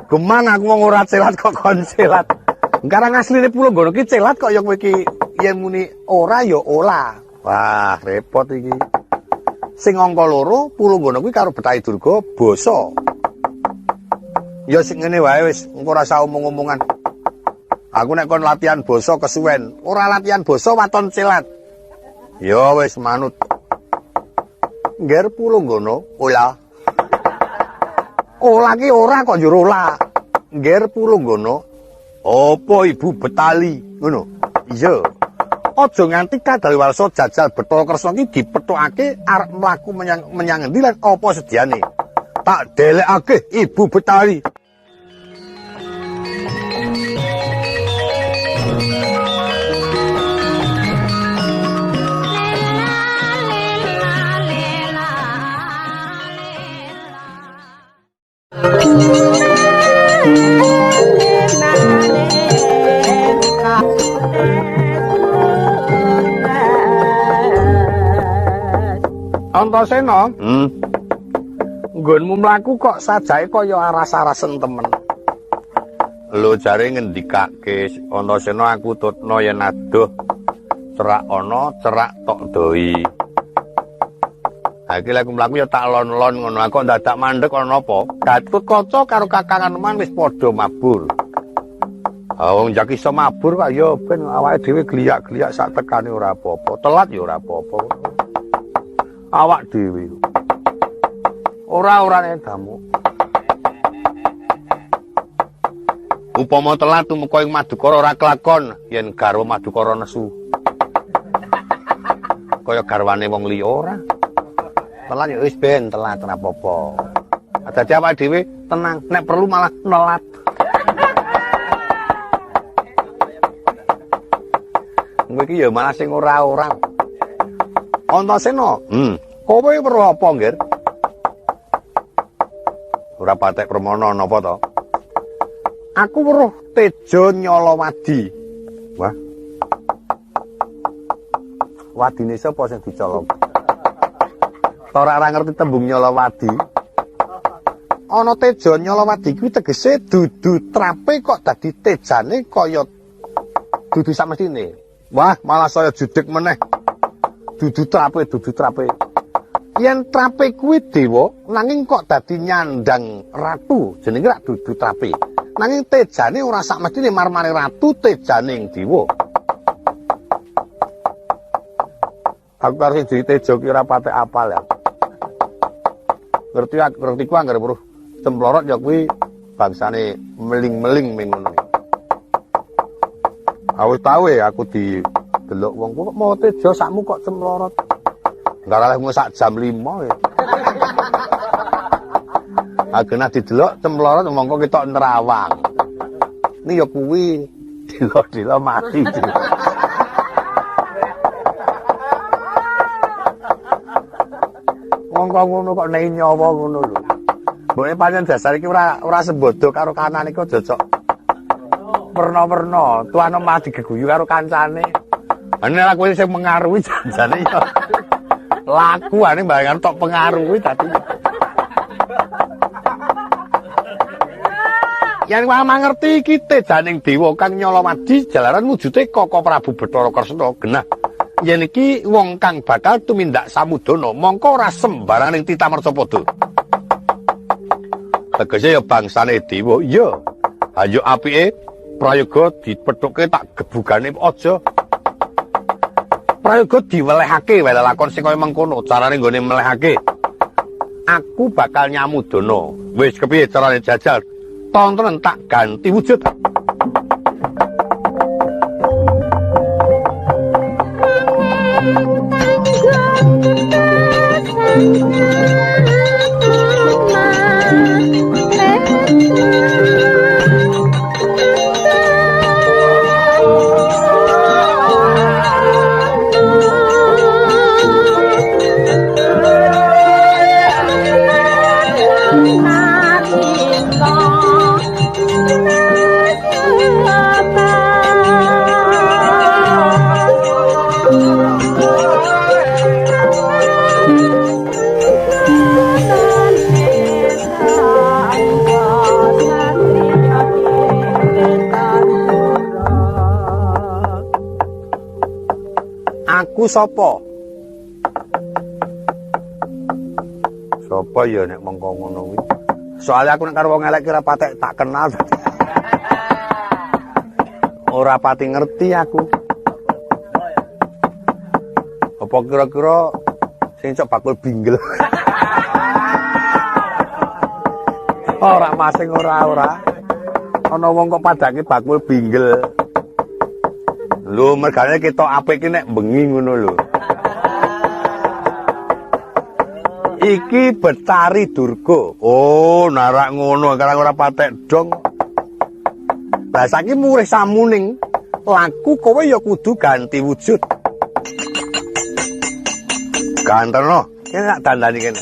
Gemang aku wong ora celat kok kon celat. Karang asline Pulunggono ki celat kok ya kowe iki yen muni ora ya ora. Wah, repot iki. Sing angka 2 Pulunggono kuwi karo Betari Durga basa. Ya sing ngene wae wis, engko ora usah omong-omongan. Aku nek kon latihan basa kesuwen, ora latihan basa waton celat. Ya wis manut. Ngger Pulunggono, ora. Ola ki ora kok njur ola. Ngger Pulunggono, apa Ibu Betali? Ngono. Iya. Aja nganti kadaluwarsa jajal Bathara Kresna ki dipethukake arep mlaku menyang endi lan apa sediane. Tak delekake Ibu Betali. Antasena, nggonmu mlaku kok sajake kaya aras-arasen temen. Lho jare ngendikake Antasena aku tutna yen adoh cerak ana cerak tok doi. Ha iki lek mlaku ya tak lon-lon ngono, aku dadak mandek ana apa? Gatotkaca karo Kakang Anoman wis padha mabur. Ha wong jak iso mabur kok ya ben awake dhewe gliyak-gliyak sak tekane ora apa-apa, telat ya ora apa-apa. Awak dhewe. Ora-orane damu. Upama telat tumeka ing Madukara ora kelakon yen garwa Madukara nesu. Kaya garwane wong liya ora. Telat ya wis ben telat ora apa-apa. Dadi awake dhewe tenang, nek perlu malah nelat. Kowe iki ya malah sing ora-ora. Antasena, kowe weruh apa, Ngger? Ora patek permana napa to? Aku weruh Teja Nyalawadi. Wah. Wadine sapa sing dicolong? Ora ora ngerti tembung Nyalawadi. Ana Teja Nyalawadi kuwi tegese dudu trape kok dadi tejane kaya dudu samestine. Wah, malah saya judeg meneh. Dudu trape, dudu trape. Yen trape kuwi dewa, nanging kok dadi nyandang ratu, jenenge rak dudu trape. Nanging tejane ora sakmestine marmane ratu tejaning dewa. Aku karo sing jenenge Teja ki ora patek apal ya. Ngerti aku, ngerti ku anggere weruh cemplorot ya kuwi bangsane meling-meling ming ngono. Aku tau ya aku di delok wong kok mau Teja sakmu kok cemlorot. Enggak oleh mung sak jam 5 ya. Agenah didelok cemlorot mongko ketok nerawang. Ini ya kuwi dilo-dilo mati. Wong kok ngono kok nei nyawa ngono lho. Mboke pancen dasar iki ora sembodo karo kanane kok jojok. Werna-werna, tuane malah digeguyu karo kancane. Nek aku sing mengaruhi janjane ya. Lakuane bayangan tok pengaruhi dadi. Yen wae mangerti iki tejaning dewa kang Nyalawadi jalaran wujude Koko Prabu Bathara Kresna genah. Yen iki wong kang bakal tumindak samudana mongko ora sembarang ning titah marcapada. Tegese ya bangsane dewa. Iya. Hayo apike prayoga dipethuke tak gebugane aja. Prayoga diwelehake wae lakon sing kaya mengkono, carane nggone melehake. Aku bakal nyamudana. Wis kepiye carane jajal? Tontonan tak ganti wujud. Iku sapa? Sapa ya nek mengko ngono kuwi? Soale aku nek karo wong elek ki ora patek tak kenal. Ora pati ngerti aku. Apa kira-kira sing cok bakul binggel? Ora masing ora. Ana wong kok padake bakul binggel. Lho mergane ketok apik ki nek bengi ngono lho. Iki Betari Durga. Oh, narak ngono, karang ora patek dong. Lah saiki murih samuning, laku kowe ya kudu ganti wujud. Ganteno, kene tak dandani kene.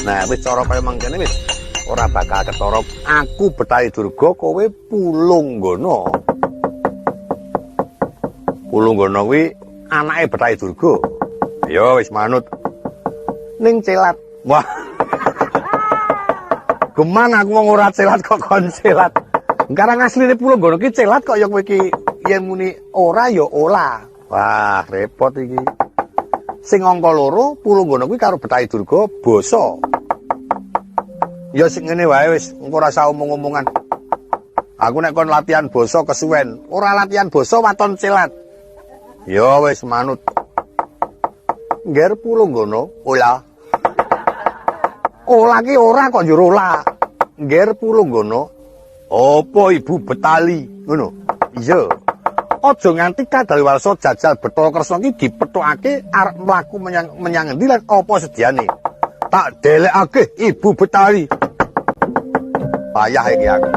Nah, wis cara kaya mangkene wis ora bakal ketara. Aku Betari Durga, kowe Pulunggono. Pulunggono kuwi anake Betari Durga. Ya wis manut. Ning celat. Wah. Geman aku wong ora celat kok kon celat. Karang asline Pulunggono ki celat kok ya kowe iki yen muni ora ya ora. Wah, repot iki. Sing angka loro Pulunggono kuwi karo Betari Durga basa. Ya sing ngene wae wis, engko ora usah omong-omongan. Aku nek kon latihan basa kesuwen, ora latihan basa waton celat. Ya wis manut. Ngger Pulunggono, ola. Ola ki ora kok njur ola. Ngger Pulunggono, apa Ibu Betali? Ngono. Iya. Aja nganti kadaluwarsa jajal Bathara Kresna ki dipethukake arep mlaku menyang endi lan apa sediane. Tak delekake Ibu Betali. Payah iki aku.